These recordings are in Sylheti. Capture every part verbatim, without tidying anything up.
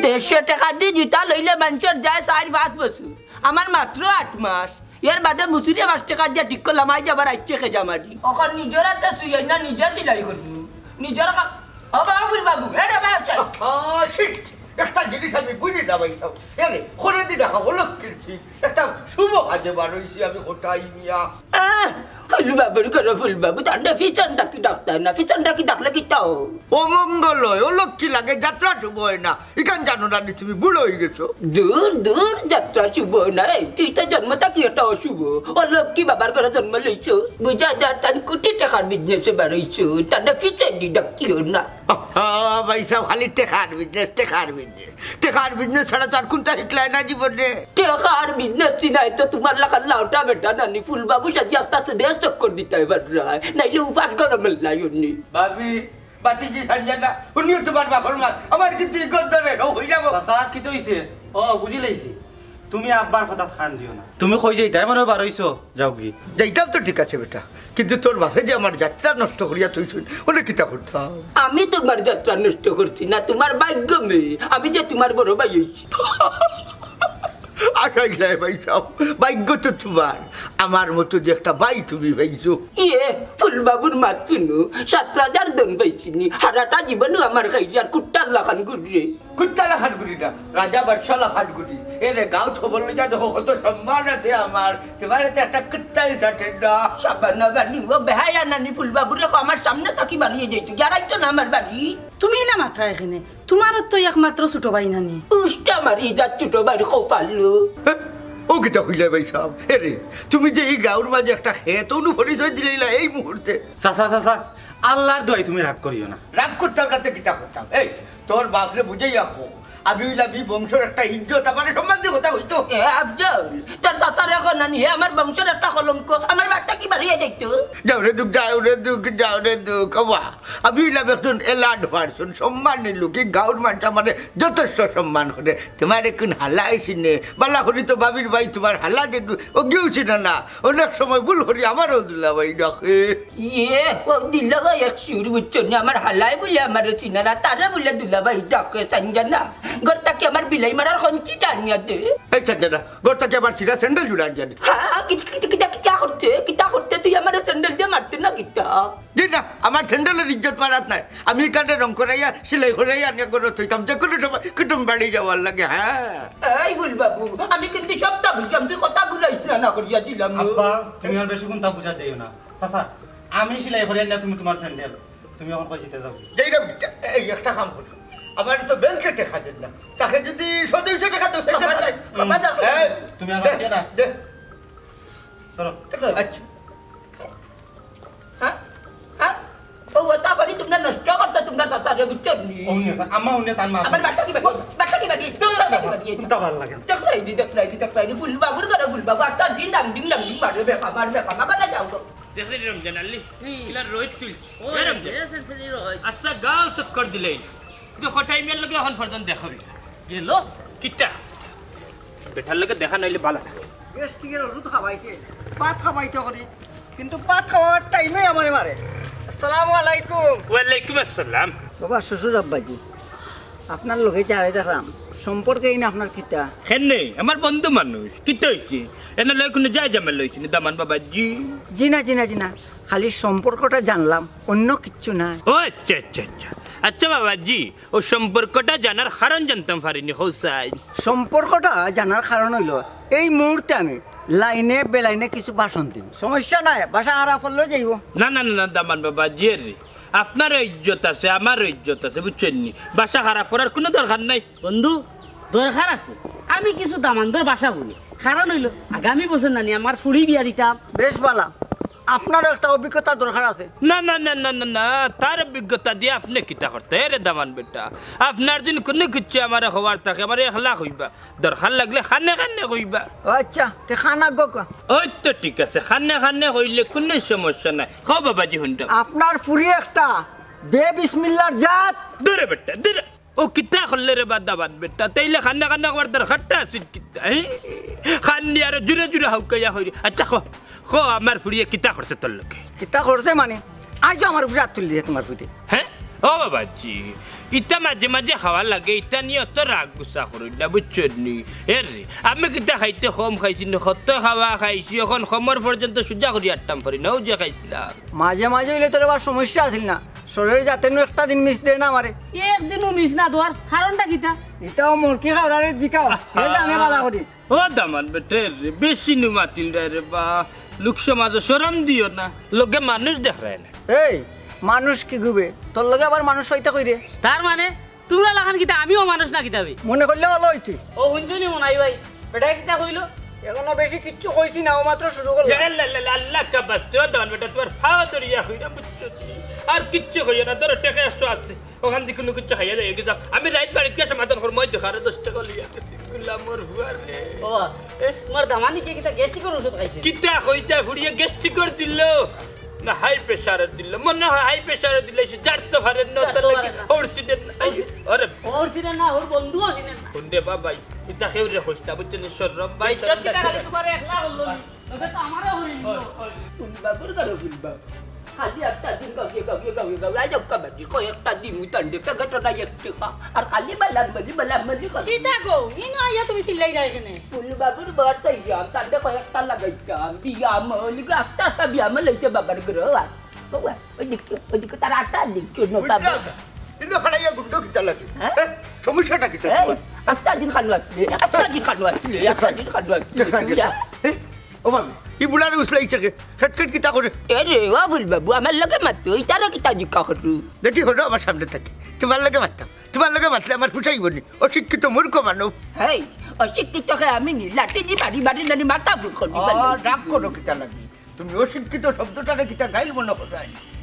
দেড়শো টেকা দি জুতা লইলে মানষর যায় চাইর পাঁচ বছর, আমার মাত্র আট মাস। এর বাদে মুসুরে পাঁচ টেকা দিয়া ঠিক করলাম, আইজ আবার আইছে খেজা মারি। অখন নিজর আতে সুইয়াই না, নিজে সিলাই করমু, নিজর কা-, ও বাবা ফুল বাবু, এ রে বাবা, চল। আহ, শিট, একটা জিনিস আমি বুঝি না ভাইসাব। এরে, করে দি দেখা হলো কৃষি, একটা শুভ কাজে বার হইছি আমি কোথায় মিয়া। আহ, ফুল বাবুর ঘরো ফুল বাবু, তার না পিছন ডাকি ডাকতে না, পিছন ডাকি ডাকলে কিতা অয়? অমঙ্গল অয়, অলক্ষ্মী লাগে, যাত্রা শুভ অয় না। ইখান জানো না নি তুমি বুড়া অই গেছো? দূর দূর, যাত্রা শুভ অয় না। এই, তুই তো জন্ম থাকি একটা অশুভ। অলক্ষ্মী বাবার ঘরো জন্ম লইছো। বুঝা যার তান কোটি টেকার বিজনেসে বার হইছো, তার না পিছন দি ডাকিও না। আহা, ভাইসাব, খালি টেকার বিজনেস, টেকার বিজনেস। টেকার বিজনেস ছাড়া তো আর কুনটা হিকলায় না জীবনে। টেকার বিজনেস চিনাই তো তুমার লাখান লাউটা বেটা নানি ফুল বাবু সাজি আস্তে আস্তে দেশ চক্কর দিতায় পাররায়, নাইলে উপাস গরম লাইনি। ভাবি, বাতিজি সাঞ্জানা, উনিও তুমার বাপর মা, আমার কিন্তু ইগত ধরে, ও হই যাবো। চাচা, কিতা অইছে? ও, বুঝি লাইছি। তুমি আব্বার কথাত কান দিও না। তুমি কই যাইতায় মনে বার অইছো? যাওগি। যাইতাম তো ঠিক আছে বেটা, কিন্তু তোর বাপে যে আমার যাত্রা নষ্ট করিয়া থইছইন, অনে কিতা করতাম? আমি তুমার যাত্রা নষ্ট করছি না, তুমার ভাগ্য মে, আমি যে তুমার বড় ভাই অইছি। আশাই নাই ভাইসাব, ভাগ্য তো তুমার, আমার মতো যে একটা ভাই তুমি পাইছো। ইয়ে, ফুলবাবুর মাত হুনো, সতেরো হাজার ধন পাইছিনি, হারাটা জীবনও আমার খাইছে আর কুত্তার লাখান ঘুররে। কুত্তা লাখান ঘুরি না, রাজা বাদশা লাখান ঘুরি। এরে গাঁওত খবর লইয়া দেখো কত সম্মান আছে আমার, তুমার এতে একটা কুত্তাই চাটে না। সাবানা বানি, ও বেহায়া নানি ফুলবাবুরে কও আমার সামনে থাকি বাড়িয়ে যাইতো, যারাইতো না আমার বাড়ি। তুমি না মাত্রা এখানে, তুমার তো একমাত্র ছোট ভাই নানি। উষ্টা মারি যার ছোট ভাইর কপালো। হ্যাঁ? ও কিতা কইলে ভাইসাব? এরে, তুমি যে এই গাঁওর মাঝে একটা খেত অনু পরিচয় দিলাইলা এই মুহূর্তে। চাচা, চাচা, আল্লার দোয়াই তুমি রাগ করিও না। রাগ করতাম না তে কিতা করতাম? এই, তোর বাপরে বুঝাইয়া কও, আমি অইলাম ই বংশর একটা ইজ্জত, আমারে সম্মান দিয়া কথা কইতো। এ আফজল, তোর চাচারে কও নানি, হে আমার বংশর একটা কলঙ্ক, আমার বাড়ি থাকি বাড়িয়ে যাইতো। যাও রে দুখ, যাও রে দুখ, যাও রে দুখ। ওবা, আমি অইলাম একজন এলার্ট পারসন, সম্মানী লোক, ই গাঁওর মানুষ আমারে যথেষ্ট সম্মান করে। তুমারে কুন হালায় চিনে? বালা করি তো ভাবির ভাই তুমার হালা দেখু, অগিও চিনে না। অনেক সময় ভুল করি আমারেও দুলাভাই ডাকে। ইয়ে, ও দুলাভাই এক সুর বুঝছো নি? আমার হালায় বুলে আমারে চিনে না, তারে বুলে দুলাভাই ডাকে, সাঞ্জানা। ঘর থাকি আমার বিলাই মারার খঞ্চিটা আনিয়া দে। এই সাঞ্জানা, ঘর থাকি আমার ছিঁড়া স্যান্ডেল জুড়া আনিয়া দে। হ্যাঁ, কিতা, কিতা, কিতা, কিতা করতে? কিতা করতে? তুই আমারে স্যান্ডেল দিয়া মারতে না কিতা? জি না, আমার স্যান্ডেলর ইজ্জত মারাত নাই। আমি ইখানে রং করাইয়া, সিলাই করাইয়া আনিয়া ঘরো থইতাম, যে কুনু সময় কুটুম বাড়ি যাওয়ার লাগে, হ্যাঁ। এই ফুলবাবু, আমি কিন্তু সবটা বুঝলাম, তুই কথা ঘুরাইস না, না করিয়া দিলাম। আব্বা, তুমি আর বেশি কুনতা বুঝা যাইও না। চাচা, আমি সিলাই করি আনিয়া তুমি তুমার স্যান্ডেল, তুমি অখন কই জিতে যাও। যাই না, এই একটা কাম করি, আমার তো ব্যাংকে টেকা দেন না, তাকে যদি শো দুইশো টেকা দেও, বাবা, বাবা, বাবা। এই, তুমি আর দে, বাঁচিও না। দে। ধরো। আচ্ছা। হ্যাঁ? হ্যাঁ? ও, ওটা বাড়ি তুমরা নষ্ট করতে, তুমরা চাচারে বুঝছো নি? ও নিয়ে, আম্মা, ও নিয়ে তার মা। আমার বাসা কি বাড়ি? বাসা কি বাড়ি? তোর বাসা কি বাড়ি? উল্টা ভালো লাগে না। দেখ না, এই দেখ না, এই দেখ না, এই ফুলবাবুর ঘরে ফুলবাবু, আচ্ছা, দিন ডাং, দিন ডাং, দিন মারে, বেকা, মার বেকা, মা, বাবা যাও গো। দেখলি রমজান আলী, হুম। কিলা রোদ তুলছে। ও, এ রমজান। এ সেন্সেলি রোদ। আচ্ছা, গাঁও চক্কর দিলে। কিন্তু কটাই মিয়ার লগে অখন পর্যন্ত দেখা অইল না। গেল? কিতা? বেটার লগে দেখা নাইলে বালা। গ্যাস্ট্রিকের ওষুধ খাবাইছে, ভাত খাবাইতে করি, কিন্তু ভাত খাওয়ার টাইমে আমারে মারে। আসসালামু আলাইকুম। ওয়ালাইকুম আসসালাম। বাবা, শ্বশুর আব্বাজি, আপনার লগে যারে দেখলাম, সম্পর্কে ইন আপনার কিতা? হেন নেই, আমার বন্ধু মানুষ, কিতা অইছে? এনে লয় কুনু যায় ঝামেলা অইছে নি, দামান বাবাজি? জি না, জি না, জি না, খালি সম্পর্কটা জানলাম, অন্য কিচ্ছু নাই। ও আচ্ছা, আচ্ছা, আচ্ছা। আচ্ছা বাবাজি, ও সম্পর্কটা জানার কারণ জানতাম পারিনি, হোসাইন। সম্পর্কটা জানার কারণ অইল, এই মুহূর্তে আমি লাইনে বেলাইনে কিছু ভাষণ দিই। সমস্যা নাই, ভাষা খারাপ অইলেও যাইব। না, না, না, না, দামান বাবাজি রে, আপনারও ইজ্জত আছে, আমারও ইজ্জত আছে, বুঝছইন নি? ভাষা খারাপ করার কুনু দরকার নাই। বন্ধু, দরকার আছে। আমি কিছু দামান্দর ভাষা বলি। কারণ অইল, আগামী বছর নানি আমার ফুড়ি বিয়া দিতাম। বেশ বালা, আপনারও একটা অভিজ্ঞতার দরকার আছে। না, না, না, না, না, না, তার অভিজ্ঞতা দিয়া আপনে কিতা করতা? এ রে দামান বেটা, আপনার দিন কুনু কিচ্ছু আমারে কওয়ার থাকে, আমারে একলা কইবা। দরকার লাগলে কানে কানে কইবা। ও আচ্ছা, তে কান আগে কও। ওই তো ঠিক আছে, কানে কানে কইলে কুনু সমস্যা নাই। কও বাবাজি, হুনরাম। আপনার ফুড়ি একটা বে বিসমিল্লার জাত। দূরে বেটা, দূরে। ও কিতা করলে রে বা দামান বেটা? তাইলে কানে কানে কওয়ার দরকারটা আছিল কিতা, হে? কান দিয়া আরো জুরে জুরে হাউকাইয়া কইরে। আচ্ছা, কও, কও, আমার ফুড়িয়ে কিতা করছে তোর লগে? কিতা করছে মানে? আইজ তো আমার উপরে আত তুলি দিছে তুমার ফুড়িয়ে। হে? ও বাবাজি, ইতা মাঝে মাঝে খাওয়া লাগে, ইতা নিয়া অত রাগ গুসা করইন না, বুঝছো নি? এরে, আমি কিতা খাইতে কম খাইছি নি, কত খাওয়া খাইছি, অখন কমর পর্যন্ত সুজা করি আটতাম পারি না, অউ যে খাইছিলাম। মাঝে মাঝে অইলে তোর আবার সমস্যা আছিল না, শরীরে যাতে নু একটা দিন মিস দেয় না আমারে। একদিনও মিস না দেওয়ার কারণটা কিতা? ইতাও মুরগি খাওয়ারে জিকাও, হে জানে বালা করি। ও দামান বেটে রে, বেশি নু মাতিল রে বা, লোক সমাজে শরম দিও না, লগে মানুষ দেখরায় না। এই, মানুষ কিগু বে? তোর লগে আবার মানুষ পাইতা কই রে? তার মানে, তুমরা লাখান কিতা আমিও মানুষ না কিতা বে? মনে করলে ভালা অইতো। ও হুনছো নি মনাই ভাই, বেটায় কিতা কইলো? অখনো বেশি কিচ্ছু কইছি না, অউ মাত্র শুরু করলাম। লা, লা, লা, লা, আল্লাহ কা বাস্তে, ও দামান বেটা, তুমার পাও ধরিয়া কইরাম, বুঝছো নি? আর কিচ্ছু কইও না, ধরো টেকা একশো আছে। অখান দি কুনু কিচ্ছু খাইয়া যাইগি যাও। আমি রাইত বাড়িত গিয়া সমাধান করমু, অউ দেখো, আরো দশ টেকা লইয়া গেছি, গুলামর ফুয়া রে। ও, এ, তুমার দামানি কি কিতা গ্যাস্ট্রিকর ঔষধ খাইছে? কিতা কইতা ফুড়িয়ে গ্যাস্ট্রিকর দিল? না হাই প্রেশারর দিল? মনে হয় হাই প্রেশারর দিল, সে জারতো পারের না, জারতো তার লাগি পারের না। অক্সিডেন্ট নাই। আরে, অক্সিডেন্ট না, অউ বন্ধুও অক্সিডেন্ট না। হুন রে বাবাই, ইতা কেউরে কইছ না, বুঝছো নি? শরম ভাই, ইজ্জত কিতা খালি তুমার একলা করলো নি? ফুলবাবুর ঘরো ফুলবাবু। খালি একটা দিন গাউয়ে, গাউয়ে, গাউয়ে, গাউয়ে, আইজ অক্কা বাজি, কয় একটা দিন উতান দে, প্যাকেটও নাই এক টেকা। আর খালি বালাম বালি, বালাম বালি করে। কিতা গো? ইনো আইয়া তুমি চিল্লাইরায় কেনে? ফুলবাবুর বর চাইলাম, তানরে কয় একটা লাগাইতাম। বিয়া মল, একটা, একটা বিয়া মল অইছে বাবার ঘরো। আর বাবা, ওইদিকে, ওইদিকে তার আটা দিচ্ছ না, বাবা। ইনো খাড়াইয়া গুন্ডো কিতা লাগে? হ্যাঁ? হ্যাঁ? সমস্যাটা কিতা হ্যাঁ? তুমার? একটা দিন কানো আসলে, একটা দিন কানো আসলে, একটা দিন কানো আসলে, দেখা গেল। তুই যা। হ্যাঁ? ও বাবা, ই বুড়ারে উছলাইছে কে? খেটখেট কিতা করে? এ রে, ও ফুলবাবু, আমার লগে মাতো, ইতারে কিতা জিকা করু? দেখি, হটো আমার সামনে থাকি। তুমার লগে মাততাম। তুমার লগে মাতলে আমার ফুটাইব নি। অশিক্ষিত মূর্খ মানব। হেই, অশিক্ষিত কে আমি নি, লাঠি দি বাড়ি বাড়ি জানি মাথা বুট করি ও, ফেলবো। রাগ করো কিতা লাগি? তুমি অশিক্ষিত শব্দটারে কিতা গাইল মনে করো?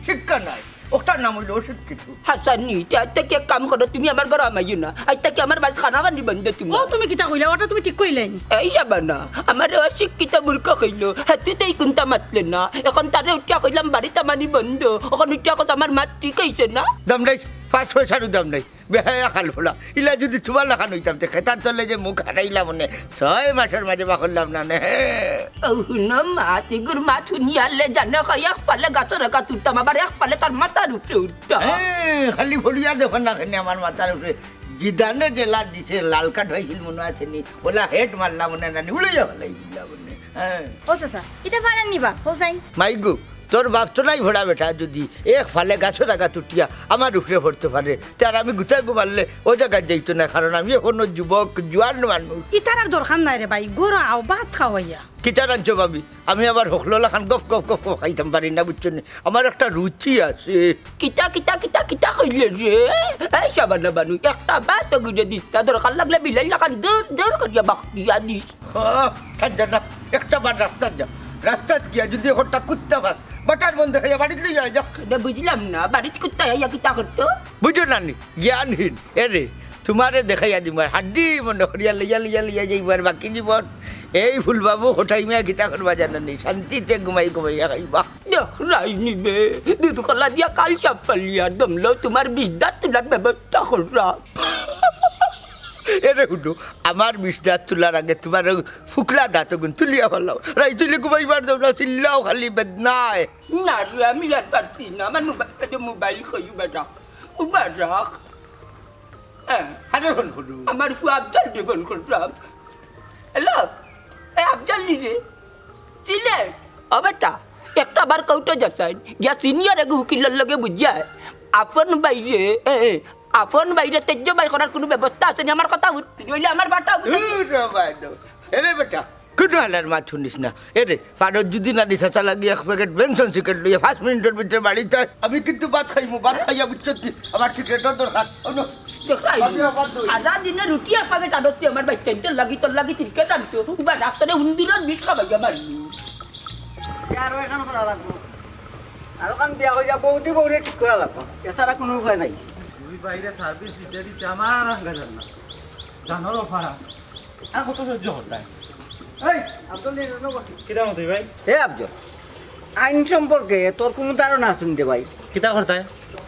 শিক্ষা নাই। অটার নাম অইলো অশিক্ষিত। হাসানি, তে আইজ থাকি এক কাম করো, তুমি আমার ঘরো হামাইও না। আইজ থাকি আমার বাড়িত খানা পানি বন্ধ তুমার। ও, তুমি কিতা কইলা? অটা তুমি ঠিক কইলায় নি। এই শাবানা, আমারে অশিক্ষিত মূর্খ কইলো, হেতুতেই কুন্তা মাতলে না। অখন তারে উঠিয়া কইলাম বাড়িত হামানি বন্ধ, অখন উঠিয়া কত আমার মাত ঠিক অইছে না? দাম নাই, পাঁচ পয়সারও দাম নাই। বেহায়া খাল ফোলা। ইলা যুদি তুমার লাখান অইতাম, তে খেতার তলে যে মুখ হারাইলাম অনে, ছয় মাসর মাঝে বার করলাম না নে। ও হুনো মা, তিগুর মা শুনিয়ালে জানে কয় এক ফালে গাছর আগা তুলতাম, আবার এক ফালে তার মাথার উপরে উঠতাম। হ্যাঁ, খালি ফড়িয়া দেখো না কেনে আমার মাথার উপরে। জিদানে যে লাত দিছে, লাল কার্ড পাইছিল মনো আছে নি? অলা হেড মারলাম অনে নানি, উড়াইয়া ফালাই দিলাম অনে। হ্যাঁ। ও চাচা, ইটা পারেন নি বা, হোসাইন? মাইগু, তোর বাপ তো নাই ভরা বেটা, যুদি এক ফালে গাছর আগাত উঠিয়া আমার উপরে পড়তে পারে, তে আর আমি গুতাগু মারলে অউ জাগাত যাইতো না, কারণ আমি অখনো যুবক, জুয়ান মানুষ। ইতার আর দরকার নাই রে ভাই, ঘরো আও, ভাত খাও আইয়া। কিতা রানছো ভাবি? আমি আবার হকলর লাখান গফ গফ গফ গফ খাইতাম পারি না, বুঝছো নি? আমার একটা রুচি আছে। কিতা, কিতা, কিতা, কিতা কইলে রে? এই শাবানা বানু, একটা ভাত গুজে দিস না, দরকার লাগলে বিলাইর লাখান দৌড় দৌড় করিয়া বাক দিয়া দিস। ও, সাজ্জা না, একটা বার রাস্তাত যা। রাস্তাত গিয়া যুদি একটা কুত্তা পাস, বাটার বন্ধ খাইয়া বাড়িত লইয়া যা। ইটা বুঝলাম না, বাড়িত কুত্তা আইয়া কিতা করতো? বুঝো না নি, জ্ঞানহীন। এরে, তুমারে দেখাইয়া দিমু, হাড্ডি মনে করিয়া লইয়া, লইয়া, লইয়া যাইবার বাকি জীবন। এই ফুলবাবু কটাই মিয়া কিতা করবা জানো নি, শান্তিতে ঘুমাই ঘুমাইয়া খাইবা। দেখরায় নি বে, দুধ কলা দিয়া কাল সাপ পালিয়া দম লও, তুমার বিষ দাঁত তুলার ব্যবস্থা কররাম। এরে হুনো, আমার বিষ দাঁত তুলার আগে তুমার অউ ফুকরা দাঁত অগুন তুলিয়া ফালাও। রাইত অইলে ঘুমাইবার দেও না, চিল্লাও খালি বেদনায়। না রে, আমি আর পারছি না, আমার মোবাইল, মোবাইল কই, উবা রাখ, উবা রাখ। হ্যাঁ। আরে ফোন করো। আমার ফুয়া আফজালরে ফোন কররাম। হ্যালো, এ আফজাল নি রে? সিলেট? ও বেটা, একটা বার কোর্টো যাছাইন, গিয়া সিনিয়র এগু উকিলর লগে বুঝিয়া আয়। আপন ভাইরে, এ, এ, আপন ভাইরে তেজ্য ভাই করার কুনু ব্যবস্থা আছে নি? আমার কথা বুঝতে, নইলে আমার ফাটা বুঝতে। দূর রে ভাই, দূর। এরে বেটা, কুনু হালার মাত হুনিস না। এরে, পারো যুদি নানি চাচা লাগি এক প্যাকেট বেনসন সিগারেট লইয়া পাঁচ মিনিটর ভিতরে বাড়িত আয়। আমি কিন্তু ভাত খাইমু, ভাত খাইয়া বুঝছত নি? আমার সিগারেটর দরকার। অনো, দেখরায় নি? আমি আবার দই। সারা দিনে রুটি আর প্যাকেট আনতে আমার বাইচ্চাইন্তর লাগি, তোর লাগি সিগারেট আনতো। উবা রাখ, তোরে উন্দিরর বিষ খাবাইয়া মারমু। এ আরো এখান করা লাগবো। আরো খান বিয়া করিয়া বৌদি বউরে ঠিক করা লাগবো। এছাড়া কুনু উপায় নাই। দুই ভাইরে সার্ভিস দিতে দিতে আমার আর আঙ্গা যার না। জানো রে ফারা। আর কত সহ্য করতায়? এই, আফজল নি, এনো বসো। কিতা মতই ভাই? এ আফজল, আইন সম্পর্কে তোর কুনু ধারণা আছে নি রে ভাই? কিতা করতায়?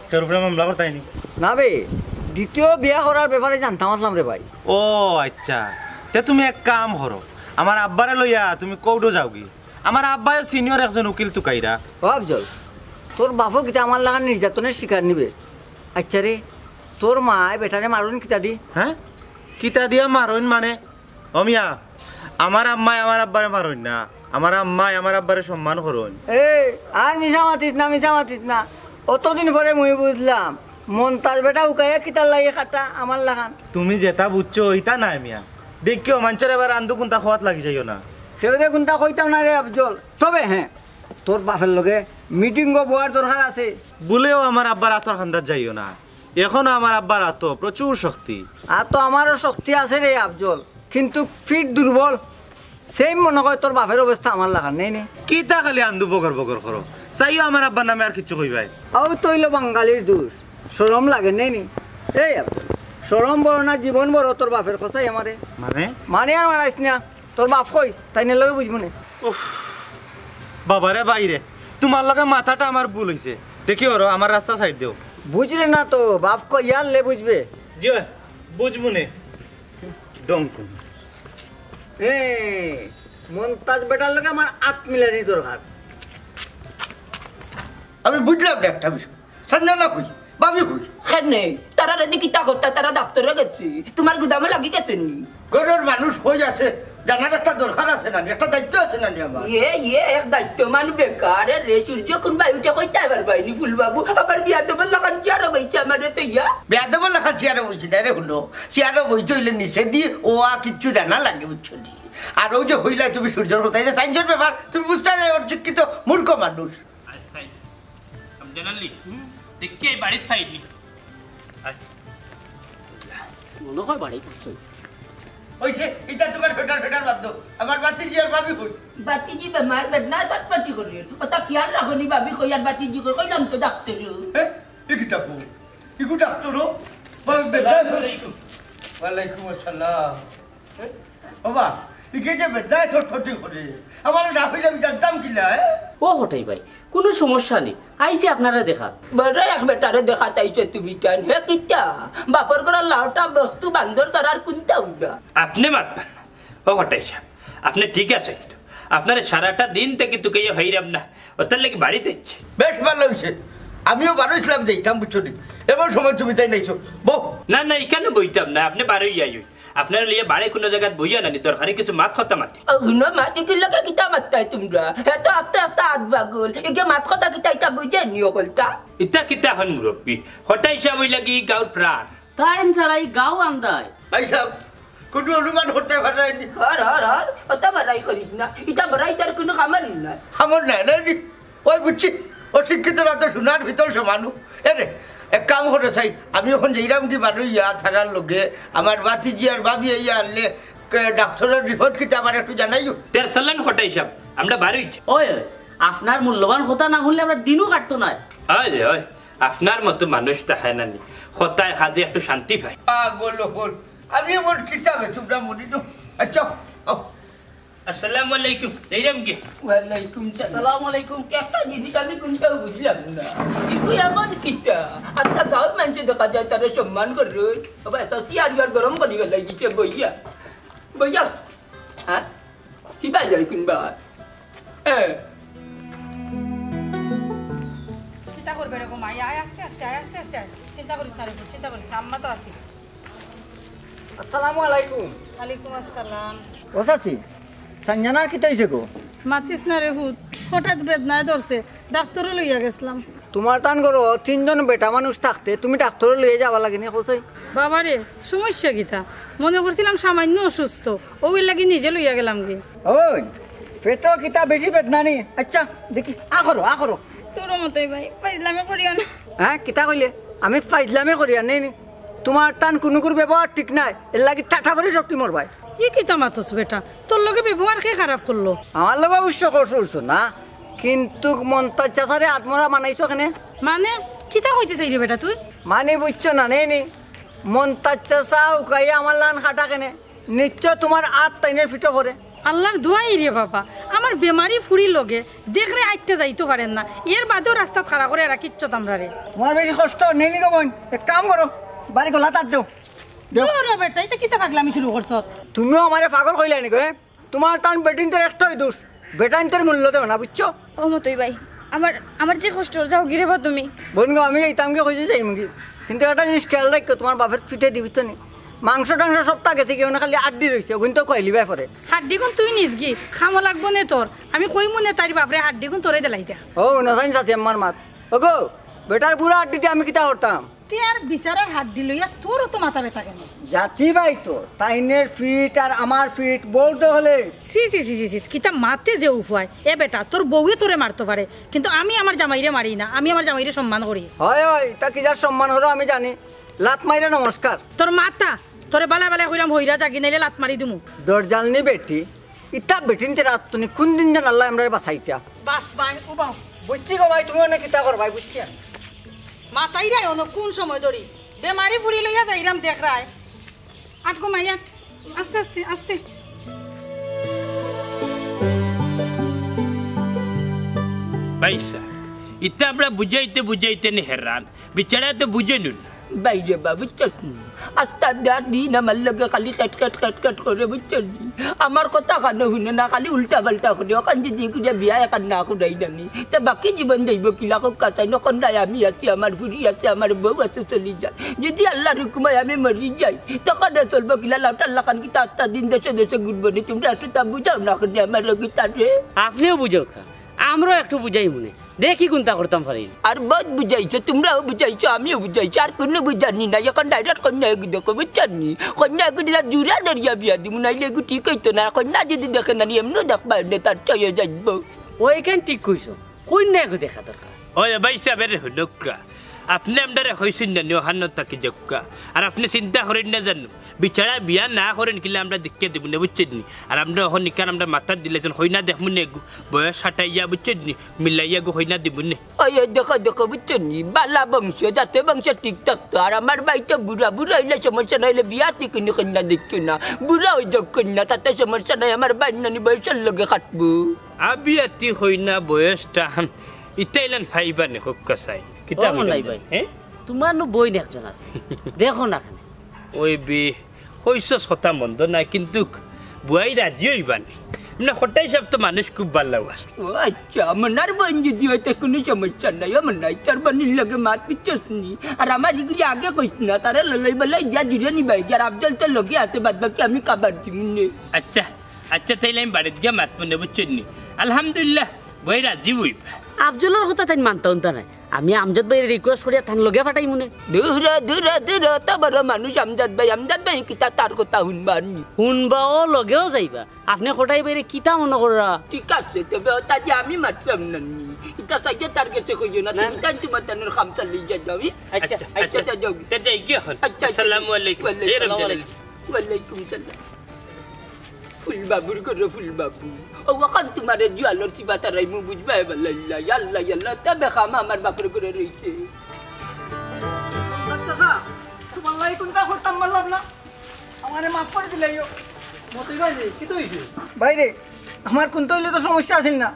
কেউর উপরে মামলা করতায় নি? না বে, দ্বিতীয় বিয়া করার ব্যাপারে জানতাম আছলাম রে ভাই। ও আচ্ছা, তে তুমি এক কাম করো, আমার আব্বারে লইয়া তুমি কোর্টো যাওগি। আমার আব্বায় সিনিয়র একজন উকিল তুকাইরা। ও আফজল, তোর বাপও কিতা আমার লাখান নির্যাতনের শিকার নি বে? আচ্ছা রে, তোর মায় বেটারে মারইন কিতা দি? হ্যাঁ? কিতা দিয়া মারইন মানে? ও মিয়া, আমার আম্মায় আমার আব্বারে মারইন না, আমার আম্মায় আমার আব্বারে সম্মান করইন। এই, আর মিছা মাতিস না, মিছা মাতিস না। অতদিন পরে মুই বুঝলাম, মন্তাজ বেটা উকাইয়া কিতার লাগি খাটা আমার লাখান। তুমি যেটা বুঝছো, ইটা নায় মিয়া। দেখিও, মানষরে এবার আন্দু কুন্তা খোয়াত লাগি যাইও না। কেউরে কুন্তা কইতাম না রে আফজল। তবে হ্যাঁ, তোর বাপের লগে মিটিংও বওয়ার দরকার আছে। ভুলেও আমার আব্বার আতর খান্দাত যাইও না। এখনো আমার আব্বার আতো প্রচুর শক্তি। আতো আমারও শক্তি আছে রে আফজল, কিন্তু ফিট দুর্বল। সেম মনে কয় তোর বাপের অবস্থা আমার লাখান, নেই নি? কিতা খালি আন্দু বগর বগর করো? চাইও আমার আব্বার নামে আর কিচ্ছু কইবায়। অউ তো অইলো বাঙালির দোষ, শরম লাগে, নেই নি? এই আফজল, শরম বড় না জীবন বড় তোর বাপের কথাই আমারে? মানে? মানে আর মারাইস না, তোর বাপ কই? তাইনর লগে বুঝমু নে। উফ, বাবারে বাইরে, তুমার লগে মাতাটা আমার ভুল অইছে। দেখিও রো, আমার রাস্তা সাইড দেও। বুঝরে না তো, বাপ কই ইয়ারলে বুঝবে। জি অয়, বুঝমু নে। ডং কুন। এ, মন্তাজ বেটার লগে আমার আত মিলানি দরকার। আমি বুঝলাম না একটা বিষয়। সঞ্জনা কই? ভাবি কই? কেনে? তারা রেডি কিতা করতা? তারা দপ্তরে গেছে। তুমার গুদামো লাগি গেছে নি? ঘরর মানুষ কই আছে? জানার একটা দরকার আছে না নি? একটা দায়িত্ব আছে না নি আমার? ইয়ে, ইয়ে, এক দায়িত্ব মানু বেকার রে। সূর্য কুনবায় উঠে কইতায় পারবায় নি ফুল বাবু। আবার বিয়াদবর লাখান চেয়ারো বইছে আমারে তো ইয়া। বেয়াদবর লাখান চেয়ারো বইছি না রে, হুনো। চেয়ারো বইতে অইলে নিচেদি অ আ কিচ্ছু জানা লাগে, বুঝছো নি? আর অউ যে কইলায় তুমি সূর্যর কথা, ইটা সাইন্সর ব্যাপার, তুমি বুঝতায় না, অশিক্ষিত মূর্খ মানুষ। আচ্ছা, আমি জানালি, দেখি এই বাড়িত পাইনি। আয়। মনে হয় বাড়িত আছে। অইছে, ইটা তুমার ফেটার ফেটার বাদ দেও। আমার ভাতিজি আর ভাবি কই? ভাতিজি বেমার, বেদনায় ছটফটি করে। অতা খেয়াল রাখো নি ভাবি কই আর ভাতিজি কই? কইলাম তো ডাক্তার। হ্যাঁ? ই কিতা কই? ইগু ডাক্তার ও? ভাবি বেদনায় আসসালামু আলাইকুম। ওয়ালাইকুম আসসালাম। এ? বাবা, ইগে যে বেদনায় ছটফটি করে, আমার না অইলে আমি জানতাম কিলা, এ? ও কটাই ভাই, কুনু সমস্যা নি, আইছি আপনারে দেখাত। বড় এক বেটারে দেখাত আইছো তুমি তান, হে কিতা? বাপর ঘরর লাউটা বস্তু বান্দর ছাড়া আর কুনতা উড়া? আপনে মাতবা না। ও কটাই সাব, আপনে ঠিক আছইন তো? আপনারে সারাটা দিন থাকি তুকাইয়া পাইরাম না, অতার লাগি বাড়িত আইছি। বেশ ভালা অইছে, আমিও বারইছলাম যাইতাম, বুঝছো নি? এমন সময় তুমি তাইন আইছো, বও। না, না, ইখানো বইতাম না, আপনে বারইয়া আইন। আপনারে লইয়া বারে কুনু জাগাত বইয়া না নি, দরকারি কিছু মাত কথা মাতি। ও, হুনো, মাতি কি লগে কিতা মাততায় তুমরা? হে তো আস্তা আস্তা আধ পাগল, ইগে মাত কথা কিতা ইতা বুঝে নি অকলতা? ইতা কিতা অখন মুরব্বি? কটাই সাব অইলা গি গাউর প্রাণ। তাইন ছাড়া ই গাউ আন্দায়। ভাই সাব, কুনু অনুমান করতে পাররায় নি? হর, হর, হর, অতা বাড়াই করিস না। ইতা বাড়াই তার কুনু কামর নাই। কামর নাই, নাই নি? ওই বুঝছি, অশিক্ষিতরা তো সোনার পিতল সমানু। এরে, এক কাম করো চাই, আমি অখন যাইরাম গি বারইয়া থানার লগে, আমার ভাতিজি আর ভাবি আইয়া আনলে, কে, ডাক্তারর রিপোর্ট কিতা আমার একটু জানাইও। তের সালান কটাই সাব, আমরা বারইছি। ওই, ওই, আপনার মূল্যবান কথা না হুনলে আমরার দিনও কাটতো নায়। ওই রে, ওই, আপনার মতো মানুষ থাকায় না নি, কথায় কাজে একটু শান্তি পাই। পাগল অকল, আমি এমন কিতা বে, তুমরা মরি তো। আচ্ছা, ও। আসসালামু আলাইকুম। যাইরাম গি। ওয়ালাইকুম সালাম। আসসালামু আলাইকুম। একটা জিনিস আমি কুনটাও বুঝলাম না। ইগু এমন কিতা? আস্তা গাউর মানষে দেখা যায় তারে সম্মান করইন। বাবা, এত চেয়ার ইয়ার গরম করি ফালাই দিছে বইয়া। বইয়া। হ্যাঁ? কিবা যায় কুনবা? হ্যাঁ। কিতা করবে রে গো মাই? আয় আস্তে আস্তে, আয় আস্তে আস্তে আয়। চিন্তা করিস না রে, চিন্তা করিস না, আম্মা তো আছি। আসসালামু আলাইকুম। ওয়ালাইকুম আসসালাম। ও চাচি, সঞ্জনার কিতা অইছে গো? মাতিস না রে পুত, হঠাৎ বেদনায় ধরছে, ডাক্তারো লইয়া গেছলাম। তুমার তান ঘরো তিনজন বেটা মানুষ থাকতে তুমি ডাক্তারো লইয়া যাওয়া লাগে নি, কও চাই? বাবা রে, সমস্যা কিতা? মনে করছিলাম সামান্য অসুস্থ, অউ এর লাগি নিজে লইয়া গেলাম গি। ওই, পেটো কিতা বেশি বেদনা নি? আচ্ছা, দেখি, আ করো, আ করো। তোর মতোই ভাই, ফাইজলামি করিও না। হ্যাঁ, কিতা কইলে? আমি ফাইজলামি করি আর নেই নি। তুমার তান কুনুকুর ব্যবহার ঠিক নাই, এর লাগি টাটা করি শক্তি মরবায়। ই কিতা মাতস বেটা? তোর লগে ব্যবহার কে খারাপ করলো? আমার লগে অবশ্য করছো না, কিন্তু মন্তাজ চাচারে আত্মরা বানাইছো কেনে? মানে, কিতা কইতে চাই রে বেটা তুই? মানে বুঝছো না, নেই নি? মন্তাজ চাচা উকাইয়া আমার লান খাটা কেনে? নিশ্চয় তুমার আত তাইনের ফিটো করে। আল্লার দোয়াই রে বাবা, আমার বেমারি ফুড়ির লগে দেখরে আইট্টা যাইতো পারের না, এর বাদেও রাস্তাত খাড়া করে এরা কিচ্ছু তামরা রে। তুমার বেশি কষ্ট নেই নি গো বইন, এক কাম করো, বাড়ি গলা তার দেও। দেও। দূর ও বেটা, ইতা কিতা পাগলামি শুরু করছত? তুমিও আমারে পাগল কইলায় নি গো, এ? তুমার তান বেটিন্তর একটাই দোষ, বেটাইন্তর মূল্য দেও না, বুঝছো? ও মতই ভাই, আমার, আমার যে কষ্ট, যাওগি রে বা তুমি। বইন গো, আমি যাইতাম গি কইছি যাইমু গি, কিন্তু একটা জিনিস খেয়াল রাখিও, তুমার বাপর ফিটে দিবি তো নি, মাংস টাংস সবতা গেছে গি, অনে খালি আড্ডি রইছে, অগুইন তো খইলিবায় পরে। হাড্ডিগুন তুই নিস গি, কামো লাগবো নে তোর। আমি কইমু নে তাইর বাপরে হাড্ডিগুন তোরে দিলাই দে। ও, নজাইন চাচি আম্মার মাত। ওগো, বেটার বুড়া আড্ডি দি আমি কিতা করতাম? তে আর বিচারার হাড্ডি লইয়া তোর অত মাথা ব্যথা কেনে? জাতি ভাই তো, তাইনের ফিট আর আমার ফিট বউত দখলে। ছি, ছি, ছি, ছি, ছি, কিতা মাতে যে উফায়। এ বেটা, তোর বউয়ে তোরে মারতো পারে, কিন্তু আমি আমার জামাইরে মারি না, আমি আমার জামাইরে সম্মান করি। হয়, হয়, তা কি যার সম্মান করো আমি জানি। লাত মাইরে নমস্কার। তোর মাতা, তোরে বালা বালা কইরাম হইরা যাগি, নাইলে লাত মারি দিমু। দরজালনি বেটি, ইতা বেটিন্তে রাত তুমি কোন দিন জান আল্লাহ আমরারে বাঁচাইতা। বাস ভাই, উবাও। বুঝছি গো ভাই, তুমি অনে কিতা কর ভাই, বুঝছি আমি। মাতাইরায় অনো কোন সময় ধরি? বেমারি ফুড়ি লইয়া যাইরাম দেখরায়। আট গো মাই আট। আস্তে, আস্তে, আস্তে। ভাইসা, ইতা আমরা বুঝাইতে বুঝাইতে নি হেরান। বিচারা তো বুঝে নুন। বাইরে বাবু চটনি। আস্তা দা দিন আমার লগে খালি খেট খেট খেট খেট করে, বুঝছনি? আমার কথা কানো হুনে না, খালি উল্টা পাল্টা করে। অখান যদি কিতা বিয়া এখান না করাই জানি, তে বাকি জীবন যাইবো কিলা? কউক্কা চাই, নখন নাই আমি আছি, আমার ফুড়ি আছে, আমার বউ আছে, চলি যায়। যদি আল্লাহর হুকুম অয় আমি মরি যাই, তখন চলবো কিলা? লাউটার লাখান কিতা আস্তা দিন দেশে দেশে ঘুরবো নি? তুমরা একটু তা বুঝাও না কেনে আমার রোগী তারে। আপনেও বুঝউক্কা, আমরাও একটু বুঝাইমুনে। দেখি কুনতা করতাম পারি। আর বউত বুঝাইছো, তুমরাও বুঝাইছো, আমিও বুঝাইছি, আর কুনু বুঝানি নাই। অখন direct কইন্যা এগু দেখো, বুঝছনি? কইন্যা এগু দিলা জুড়া ধরিয়া বিয়া দিমু, নাইলে এগু ঠিক অইতো না। কইন্যা যদি দেখে না নি, এমনেও দেখবা, এমনে তার চয়ে যাইবো। অউ কেন ঠিক কইছো, কইন্যা এগু দেখা দরকার। ওই ভাইসাব, এরে হুনউক্কা, আপনে আমরারে কইছইন না নি অখানো থাকি যাউক্কা, আর আপনে চিন্তা করইন না জানো, বিচারা বিয়া না করইন কিলা আমরা দেখিয়া দিমুনে, বুঝছইন নি? আর আমরা অখন ইখান আমরা মাথাত দিলাইছি, কইন্যা দেখমুনে এগু, বয়স খাটাইয়া, বুঝছইন নি, মিলাইয়া এগু কইন্যা দিমুনে। ওই, ওই, দেখো, দেখো, বুঝছনি? বালা বংশ, যাতে বংশ ঠিক থাকতো। আর আমার ভাই তো বুড়া, বুড়া অইলে সমস্যা না, অইলে বিয়া ঠিক নি, কইন্যা দেখতো না। বুড়া অই যাউক কইন্যা, তাতে সমস্যা নাই, আমার ভাইর নানি বয়সর লগে খাটবো। আবিয়াতি কইন্যা বয়স টান, ইতা ইলান পাইবা নি, কউক্কা চাই। কিতা ও মনাই ভাই, হে? তুমার নু বইন একজন আছে, দেখো না কেনে। ওই বি, কইছস কথা মন্দ নায়, কিন্তুক বুয়াই রাজি অইবা নি। মানে কটাই সাব তো মানুষ খুব ভালা আছে। ও আচ্ছা, মনার বইন যদি অয় তে কুনু সমস্যা নাই। ও মনাই, তোর বইনর লগে মাত, বুঝছস নি? আর আমার ইগুলি আগে কইস না, তারে ললাই বলাই দিয়া জুড়ে নিবায়। আর আফজল তো লগে আছে, বাদ বাকি আমি কাবার দিমুনে। আচ্ছা, আচ্ছা, তাইলে আমি বাড়িত গিয়া মাতমুনে, বুঝছস নি? আলহামদুলিল্লাহ, বুয়াই রাজি অইবা। আফজলর কথা তাইন মানতা হুনতা নায়। আমি আমজাদ ভাইরে request করিয়া তান লগে পাঠাইমুনে। দুরো, দুরো, দুরো, অত বড় মানুষ আমজাদ ভাই, আমজাদ ভাই কিতা তার কথা হুনবা নি? হুনবা ও লগেও যাইবা। আপনে কটাই ভাইরে কিতা মনো কররা? ঠিক আছে, তবে অতা দি আমি মাতরাম না নি। ইতা চাইয়া তার গেছে কইও না, না, তুমি না। তাইন তুমার তানর কাম চালাই যাও, ই? আচ্ছা, আচ্ছা, আচ্ছা, আচ্ছা। যাও। তে যাই গি অখন। আচ্ছা, আচ্ছা। আসসালামু আলাইকুম। ওয়ালাইকুম এ রবিউল আসসালাম। আমিন। ওয়ালাইকুম সালাম। ফুল বাবুর ঘরো ফুল বাবু। ও অখন তুমারে জুয়ালর চিবা তারাইমু বুঝবায় বালাইল্লা। ইয়াল্লা, ইয়াল্লা, তা বেখামা আমার বাপর ঘরো রইছে। চাচা, তুমার লাগি কুনতা করতাম পারলাম না। আমারে মাফ করি দিলাইও। মতই ভাই রে, কিতা অইছে? ভাই রে, আমার কুনতা অইলে তো সমস্যা আছিল না।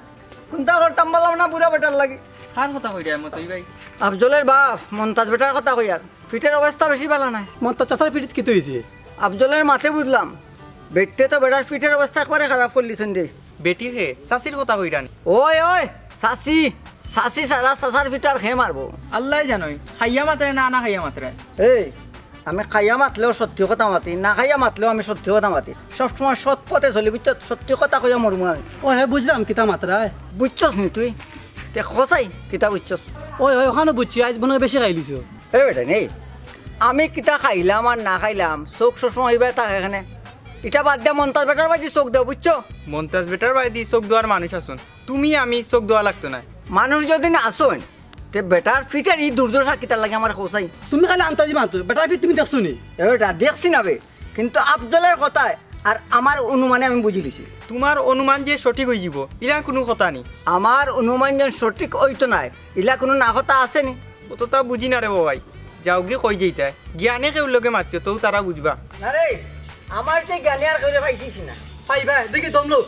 কুনতা করতাম পারলাম না বুড়া বেটার লাগি। কার কথা কইরা মতই ভাই? আফজলর বাপ, মন্তাজ বেটার কথা কইয়ার। ফিটর অবস্থা বেশি ভালা নায়। মন্তাজ চাচার ফিটিত কিতা অইছে? আফজলর মাতে বুঝলাম, বেটিন্তে তো বেটার ফিটর অবস্থা একবারে খারাপ করিলিছইন রে। বেটি কে? চাচির কথা কইরা নি? ওই, ওই, চাচি, চাচি ছাড়া চাচার ফিট আর কে মারবো? আল্লায় জানইন, খাইয়া মাতরে না, না খাইয়া মাতরে। এই, আমি খাইয়া মাতলেও সত্যি কথা মাতি, না খাইয়া মাতলেও আমি সত্যি কথা মাতি। সবসময় সৎ পথে চলি, বুঝছস? সত্যি কথা কইয়া মরমু আমি। ও হে, বুঝলাম কিতা মাতরায়। বুঝছস নি তুই? তে কছাই, কিতা বুঝছস? ওই, ওই, অখানও বুঝছি, আইজ মনে অয় বেশি খাইলিছো। এ বেটা, নেই। আমি কিতা খাইলাম আর না খাইলাম, চউখ সবসময় ইবায় থাকে কেনে। ইটা বাদ দিয়া মন্তাজ বেটার বায়দি চউখ দেও, বুঝছো? মন্তাজ বেটার বায়দি চউখ দেওয়ার মানুষ আছইন, তুমি আমি চউখ দেওয়া লাগতো নায়। মানুষ যদি না আছইন, তে বেটার ফিটর ই দুর্দশা কিতার লাগি আমারে কছাই? তুমি খালি আন্তাজি মাতো, বেটার ফিট তুমি দেখছো নি? এ বেটা, দেখছি না বে, কিন্তু আফজলর কথায় আর আমার অনুমানে আমি বুঝিলিছি। তুমার অনুমান যে সঠিক অইযিবো, ইলা কুনু কথা নি। আমার অনুমান যেন সঠিক অইতো নায়, ইলা কুনু না কথা আছে নি? অততা বুঝি না রে বা ভাই, যাওগি কই যাইতায়, জ্ঞানে কেউর লগে মাতিও, তেউ তারা বুঝবা। না রে, আমার যে জ্ঞানে আর কেউরে পাইছি না। পাইবা, দেখি দম লও,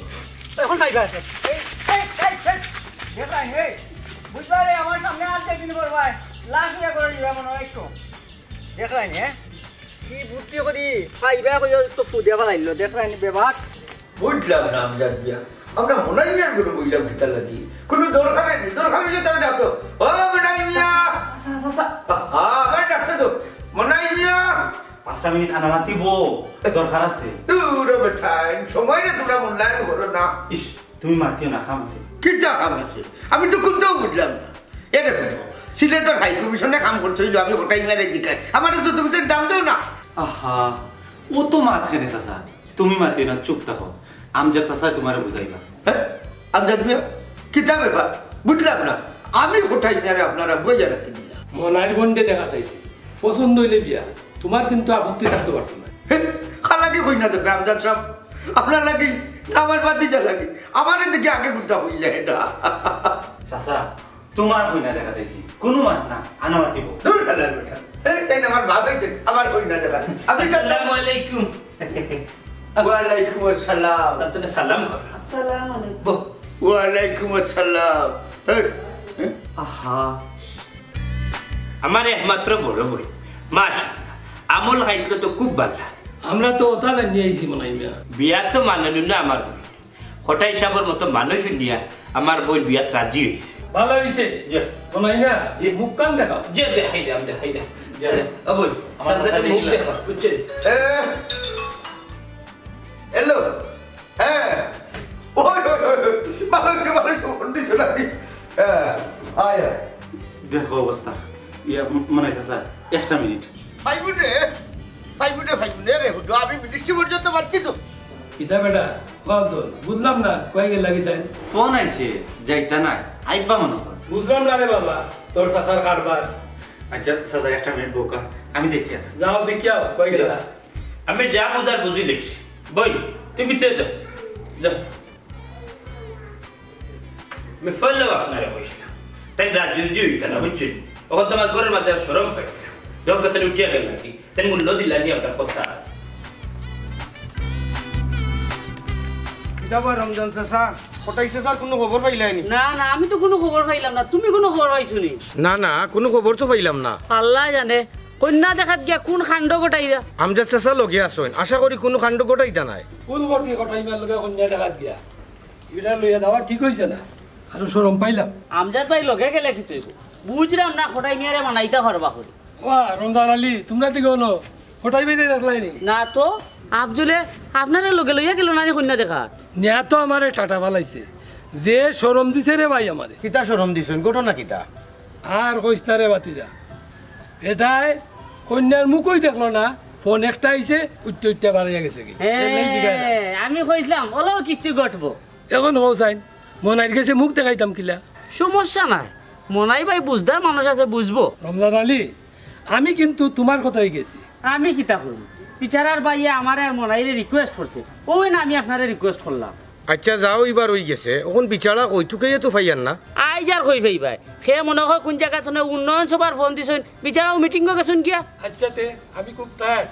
অখন পাইবা আছে। এই, এই, এই, এই, দেখরায় নি, এই, বুঝবা রে, আমার সামনে আর দেখি নি বড় ভাই, লাশ নিয়া করে দিবা মনে অয় একটু। দেখরায় নি, হ্যাঁ? কি বুদ্ধি করি, পাইবা কইয়া তো ফুদিয়া ফালাইলো, দেখরায় নি বেবাক। বুঝলাম না আমজাদ মিয়া, আমরা মনাই মিয়ার ঘরো বইলাম কিতার লাগি? কুনু দরকার নাই, দরকার অইলে তারে ডাকো। ও মনাই মিয়া! চাচা, চাচা, চাচা। আহা, আবার ডাকতে তো। মনাই মিয়া! পাঁচটা মিনিট আনা মাতিবো, দরকার আছে। দূর বেটা, এই সময় রে তোমরা মূল্যায়ন করো না। ইস, তুমি মাতিও না, কাম আছে। কিতা কাম আছে? আমি তো কুন্তাও বুঝলাম না। এ দেখো, সিলেটর হাই কমিশনে কাম করতে অইলো, আমি কটাই মেরে জিকাই। আমারে তো তুমি তো দাম দেও না। আহা, ও তো মাত কেনে চাচা, তুমি মাতিও না, চুপ থাকো। আমজাদ চাচায় তুমারে বুঝাইবা। হ্যাঁ? আমজাদ মিয়া, কিতা ব্যাপার? বুঝলাম না। আমি কটাই মেরে আপনারা বইয়া রাখি দিলাম। মনাইর বন্ডে দেখা তাইছে, পছন্দ অইলে বিয়া, তুমার কিন্তু আপত্তি থাকতে পারতো না। হে, কার লাগি কইনা দেখরা আমজাদ সাব? আপনার লাগি না আমার ভাতিজার লাগি? আমারে দেখি আগে কুন্তা কইলা এটা। চাচা, তুমার কইনা দেখা দিছি, কুনু মাত না, আনা মাতিবো। দূর হালার বেটা। এই, তাই না আমার ভাবি যে আমার কইনা দেখা। আমি তো আসসালামু আলাইকুম। ওয়ালাইকুম আসসালাম। তার তো সালাম কর। আসসালামু আলাইকুম। বহ। ওয়ালাইকুম আসসালাম। এই, এই। আহা। আমার একমাত্র বড় বইন। মাশাআল্লাহ। আমল খাইছিল তো খুব ভালা। আমরা তো ওটা নিয়ে আইছি মনাই মিয়া। বিয়া তো মানলু না আমার বইন। কটাই সাবর মতো মানুষ নিয়া আমার বইন বিয়াত রাজি অইছে। ভালা অইছে। জি। মনাই না, জি। মুখখান দেখাও। জি, দেখাইলাম, দেখাইলাম। জি। ও বইন, আমার তাড়াতাড়ি কথা মুখ দেখিলাম। দেখাও, বুঝছেন? এ, হ্যালো। হ্যাঁ। ওই, ওই, ওই, ওই। ভালা অইছে, ভালা অইছে, বন্ডি চলে আসি। হ্যাঁ, আয়, আয়। দেখো অবস্থা। ইয়া, ম-, মনাই চাচা, একটা মিনিট। ফাইবুনে, ফাইবুনে, ফাইবুনে রে, হুডু, আমি মিনিস্ট্রি পর্যন্ত পাচ্ছি তো। কিতা বেটা? কও তো, বুঝলাম না, কই গেলা কিতা? ফোন আইছে, যাইতা নায়, আইবা মনে কর। বুঝলাম না রে বাবা, তোর চাচার কারবার। আচ্ছা, চাচা, একটা মিনিট বউক্কা, আমি দেখিয়া। যাও দেখিয়াও, কই গেলা? আমি যা বুঝার বুঝি লেছি। বইন, তুমি ভিতরে যাও, যাও। আমি ফেললেও আপনারে কইছিলাম। তাই রাজি উজি অইতা না, বুঝছেন? অখন তো আমার ঘরর মাঝে আর শরম পাই না। যখন কথা উঠিয়া গেল নাকি, তাই মূল্য দিলা নি আপনার কথা। কিতা বা রমজান চাচা, কটাই চাচার কুনু খবর পাইলায়নি? না, না, আমি তো কুনু খবর পাইলাম না। তুমি কুনু খবর পাইছো নি? না, না, কুনু খবর তো পাইলাম না। আল্লায় জানে, কইন্যা দেখাত গিয়া কুন কাণ্ড ঘটাইরা। আমজাদ চাচা লগে আছইন, আশা করি কুনু কাণ্ড ঘটাইতা নায়। কুন করতে কটাই মার লগে কইন্যা দেখাত গিয়া? ইটা লইয়া যাওয়া ঠিক অইছে না, আরো শরম পাইলাম। আমজাদ ভাই লগে গেলে কিতা অইবো? বুঝলাম না, কটাই মিয়ারে মানাইতা পারবা করি। ওয়া, রমজান আলী, তুমরা দিকে অনো, কটাই ভাইরে দেখলায়নি? না তো, আফজলে আপনারে লগে লইয়া গেলো না নি কইন্যা দেখাত? নিয়া তো আমারে টাটা ফালাইছে, যে শরম দিছে রে ভাই আমারে। কিতা শরম দিছইন? ঘটনা কিতা? আর কইস না রে ভাতিজা, এটায় কইন্যার মুখই দেখলো না, ফোন একটা আইছে, উঠতে উঠতে বাড়িয়া গেছে কি? এর লাগি জিগায় না। হ্যাঁ, আমি কইছিলাম, ওলাও কিচ্ছু ঘটবো। এখন কও চাইন, মনাইর গেছে মুখ দেখাইতাম কিলা? সমস্যা নাই, মনাই ভাই বুঝদার মানুষ আছে, বুঝবো। রমজান আলী, আমি কিন্তু তুমার কথাই গেছি। আমি কিতা করমু? বিচারার ভাইয়ে আমারে আর মনাইরে request করছে, অউ না আমি আপনারে request করলাম। আচ্ছা, যাও, ইবার অইগেছে, অখন বিচারা কই? তুকাইয়া তো পাইয়ার না। আইজ আর কই পাইবায়? হে মনে কয় কুন জাগাত থনে উন্নয়ন সভার ফোন দিছইন, বিচারাও মিটিংও গেছইন গিয়া। আচ্ছা, তে আমি খুব টায়ার্ড,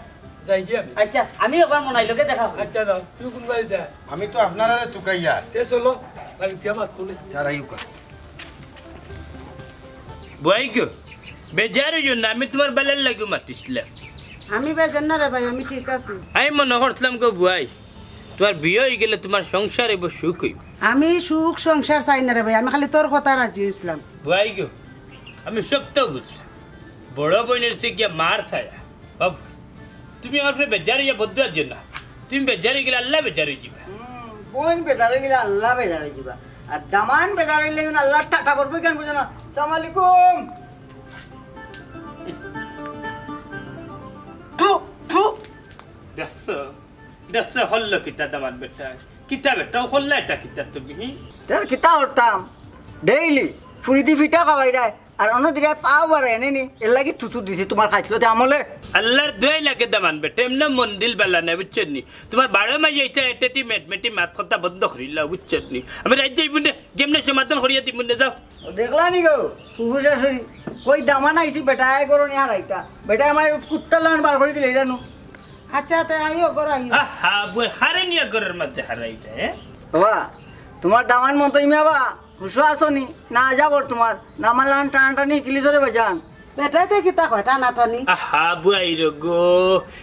যাই গিয়া আমি। আচ্ছা, আমি এবার মনাইর লগে দেখা করি। আচ্ছা, যাও, তুমি কুন বাড়িত যাও? আমি তো আপনারারে তুকাইয়া। তে চলো, বাড়িত গিয়া মাত করলে। তারাই উকা। বুয়াই গো, বেজার অইও না, আমি তুমার ভালার লাগি মাতিছিলাম। আমি বেজার না রে ভাই, আমি ঠিক আছি। আমি মনো করছিলাম গো বুয়াই, তুমার বিয়া অইগেলে তুমার সংসার অইবো, সুখ অইবো। আমি সুখ সংসার চাই না রে ভাই, আমি খালি তোর কথায় রাজি অইছিলাম। বুয়াই গো, আমি সবতা বুঝলাম। বড় বইন অইছে গিয়া মার ছায়া। বাবু, তুমি আমার উপরে বেজার অইয়া বদদোয়া দিও না। তুমি বেজার অইগেলে আল্লায় বেজার অইযিবা। হুম, বইন বেজার অইগেলে আল্লায় বেজার অইযিবা। আর দামান বেজার অইলে যেন আল্লায় টাটা করবো, কেনে বুঝো না? সালাম আলাইকুম। থু, থু। দেখছো? দেখছো, হল্লো কিতা দামান বেটা? কিতা বেটা, হল্লা এটা কিতা তুমি, হি? তোর কিতা করতাম? ডেইলি ফুরি দি ফিটা খাওয়াইরায়। আর অন্য দিরায় পাও বাড়ায় আনেনি, এর লাগি থুতু দিছি তুমার খাইছলতে আমলে। আল্লার দোয়াই লাগে দামান বেটা, এমনে মন দিল বালা নায়, বুঝছো নি? তুমার বারো মাইয়া ইতা এটেটি মেটমেটি মাত কথা বন্ধ করিলাও, বুঝছো নি? আমি রাইত যাইমু নে, যেমনে সমাধান করিয়া দিমু নে, যাও। দেখলা নি গো, ফুফু শাশুড়ি, কই দামান আইছি বেটায় করো নি আর আইতা। বেটায় আমার কুত্তার লাখান বার করি দিলে, জানো। আচ্ছা, তে আইও, ঘর আইও। আহা, বই হারে নিয়া ঘরর মাঝে হারাইতা, হ্যাঁ? বাবা, তুমার দামান মতো ইমা বা, হুশো আছো নি? না যাবর তুমার, না আমার লাখান টানাটানি কিলি ধরে বাজান। বেটায় তে কিতা কয়, টানাটানি? আহা, বুয়াইর গো,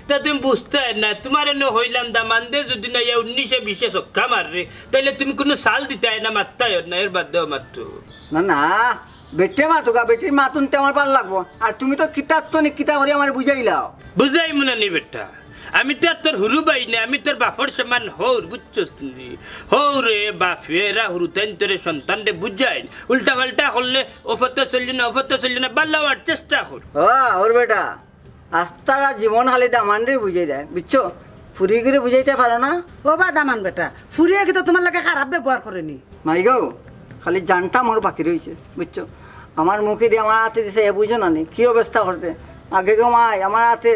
তা তুমি বুঝতায় না, তুমারে নু কইলাম দামান্দে যুদি না ইয়া উনিশে বিশে ছক্কা মাররে, তাইলে তুমি কুনু চাল দিতায় না, মাততায় না, এর বাদেও মাততো। না, না, বেটে মাতুকা, বেটির মাতুনতে আমার ভালা লাগবো। আর তুমি তো কিতার তো নি কিতা করি আমারে বুঝাইলাও। বুঝাইমু না নি বেটা, আমি তো আর তোর হুরু ভাই না, আমি তোর বাপর সমান হউর, বুঝছস নি? হউরে বাপে এরা হুরুতাইন তোরে সন্তানরে বুঝাইন, উল্টা পাল্টা করলে অউ পথে চললে না, অউ পথে চললে না, ভালা অওয়ার চেষ্টা কর। ও, ওর বেটা, আস্তারা জীবন খালি দামানরে বুঝাই দেয়, বুঝছো? ফুরিগিরে বুঝাইতে পারো না? ও বা দামান বেটা, ফুরিয়ে কিতা তুমার লগে খারাপ ব্যবহার করেনি? মাই গো, খালি জানটা মোর বাকি রইছে, বুঝছো? আমার মুখে দিয়া আমার আতে দিছে, এ বুঝো না নি, কি অবস্থা করতে। আগে গো মাই, আমার আতে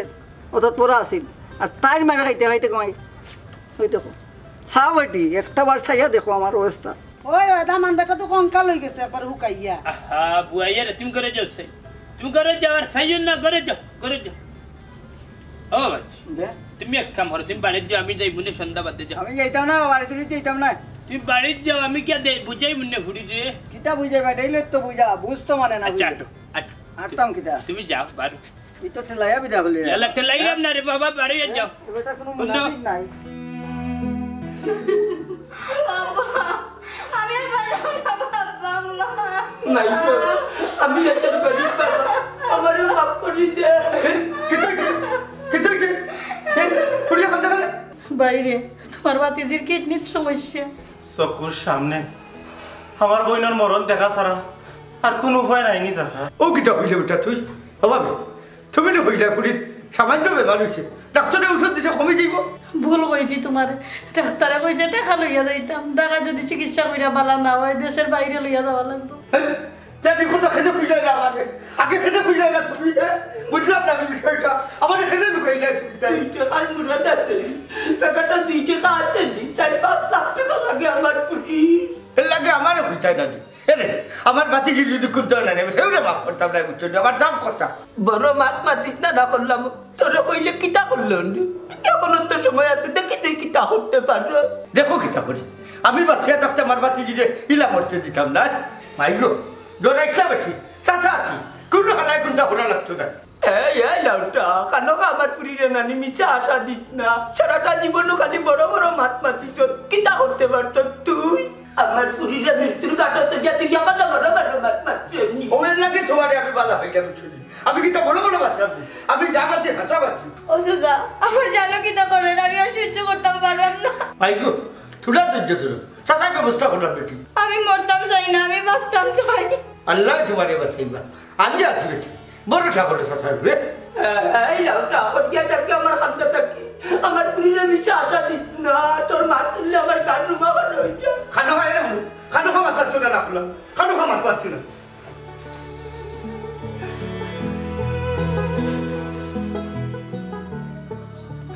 অত তোরা আছিল, আর তাইর মাইর খাইতে খাইতে গো মাই, ওই দেখো, চাও বেটি, একটা বার চাইয়া দেখো আমার অবস্থা। ওই, ওই, দামান বেটা তো কঙ্কাল অই গেছে একবার হুকাইয়া। আহা, বুয়াইয়া রে, তুমি ঘরে যাও, চাই। তুমি ঘরে যাও, আর চাইও না, ঘরে যাও, ঘরে যাও। ও বাচ্চা, দে। তুমি এক কাম করো, তুমি বাড়িত যাও, আমি যাইমু নে সন্ধ্যা বাদে যাও। আমি যাইতাম না, বাড়িত যাইতাম না। তুমি বাড়িত যাও, আমি কিয়া দে-, বুঝাইমু নে ফুরিরে। কিতা বুঝাইবা, ডেইলি তো বুঝা, বুঝতো মানে না আচ্ছা, বুঝে। আটো, আটো। আটতাম কিতা? তুমি যাও, বারো। এই তো ঠেলাইয়া বিদা করলি রে। ইয়ালা, ঠেলাইলাম না রে বাবা, বাড়ি যাও। এ বেটা কোনো বন্ধু। মুনাফিক নাই। বাবা, আমি আর পারলাম না, বাবা, আম্মা। নাই তো, আমি একটা গরিব বাবা, আমারেও মাফ করি দে। এ, কিতা অইছে? কিতা অইছে? এ, উঠিয়া কান্দা কেনে? বাইরে, তোমার ভাতিজির কিডনির সমস্যা। চকুর সামনে আমার বইনর মরণ দেখা ছাড়া আর কুনু উপায় নাই নি চাচা। ও কিতা কইলে বেটা তুই? ও ভাবি, তুমি না কইলা ফুরির সামান্য বেমার অইছে, ডাক্তরে ঔষধ দিছে কমি যাইবো। ভুল কইছি তোমারে, ডাক্তরে কইছে টেকা লইয়া যাইতাম, ঢাকা যুদি চিকিৎসা কইরা ভালা না অয়, দেশের বাইরে লইয়া যাওয়া লাগবো। হ্যাঁ? জানি কথা কেনে কইলা না আমারে, আগে কেনে কইলা না তুমি, হ্যাঁ? বুঝলাম না আমি বিষয়টা, আমারে কেনে লুকাইলা তুমি তাই? দুই টেকার মুরাদ আছে নি, বেটা, দুই টেকা আছে নি, চাইর পাঁচ লাখ টেকা লাগে আমার ফুরির। এর লাগে আমারে কইতায় না নি। এরে, আমার ভাতিজি যুদি কুনতা না নি, আমি কেউরে মাফ করতাম না, বুঝছো নি? আমার জান কথা। বড় মাত মাতিস না, না করলাম। তোরে কইলে কিতা করলো নি? এখনো তো সময় আছে, দেখি তুই কিতা করতে পারো। দেখো কিতা করি, আমি বাঁচিয়া থাকতে আমার ভাতিজিরে ইলা মরতে দিতাম না। মাই গো, ডরাইছা বেটি, চাচা আছি, কুনু হালায় কুনতা করা লাগতো না। এই, এই লাউটা, কানো আমার ফুরিরে নানি মিছা আশা দিস না। সারাটা জীবনও খালি বড় বড় মাত মাতিছ, কিতা করতে পারতো তুই? আমার ফুরিরে মৃত্যুর ঘাটত গিয়া তুই এখনো বড় বড় মাত মাতছস নি। ওর লাগে তোমারে আমি বালা হইলাম শুনি। আমি কিতা বড় বড় মাতলাম নি? আমি যা মাতি হাছা মাতি। ও সুজা, আমার জানো কিতা করেন, আমি আর সহ্য করতাম পারলাম না। মাই গো, থুড়া ধৈর্য ধরো, চাচার ব্যবস্থা করলাম বেটি। আমি মরতাম চাই না, আমি বাঁচতাম চাই। আল্লাহ তোমারে বাঁচাইবা, আমি আছি বেটি। ভরসা করো চাচার উপরে। এই লাউটা, আবার গিয়া থাকি আমার কান্দা থাকি। আমার ফুরিরে মিছা আশা দিস না, তোর মাত তুললে আমার গান রুমা বার হয়ে যায়। খানো খায় না, খানো খামাত পাচ্ছ না, রাখলাম। খানো খামাত পাচ্ছ না।